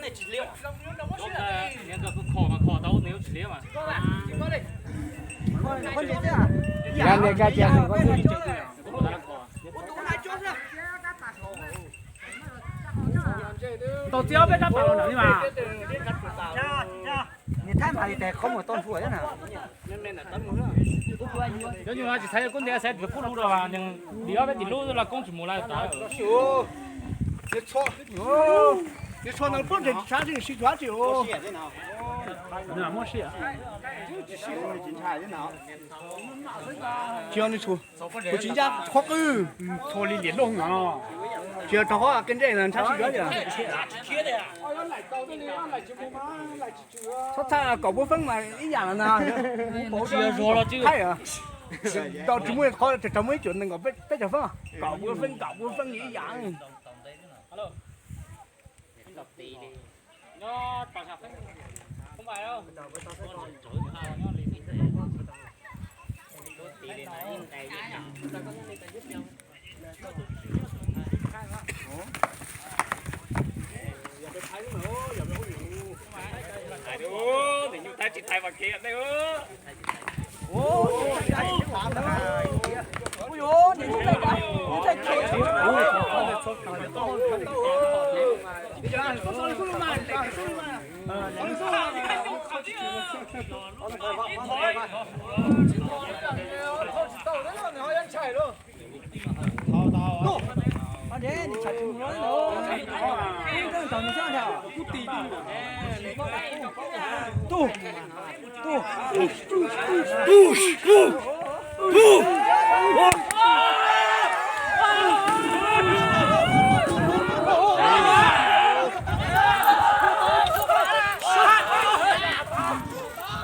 Niag nkawd kho mas kho tau, nws tsis liab mas. Yog niag kag tias, tau txiv ob peb rab pas los ntawm li mas. Niag thaib mas li tes qhov muag tau nrhuav thiab na. Cov nyuag no tsis xaiv kub ntiav, xaiv dlwg pub lub los nws li ob peb tim lub los koob tsis mus lawm tas. Nws tsho nws poob ntseg tsis sab tsis sib cuag tsi. Tsis yog nws tshu, kuv tsis ncaj qhuab qwj. Tsho li liam looj no. Tsis yog rau qhov kev ntsej ntshab sib cuag li. Txhob txhaj kom puab feeb mas ib yam los ntag. Tsis yog zog los tsis, tau tsis muaj qhov raug muaj ib cuam nees nkaum peb caug feeb, kom puab feeb kom puab feeb ib yam.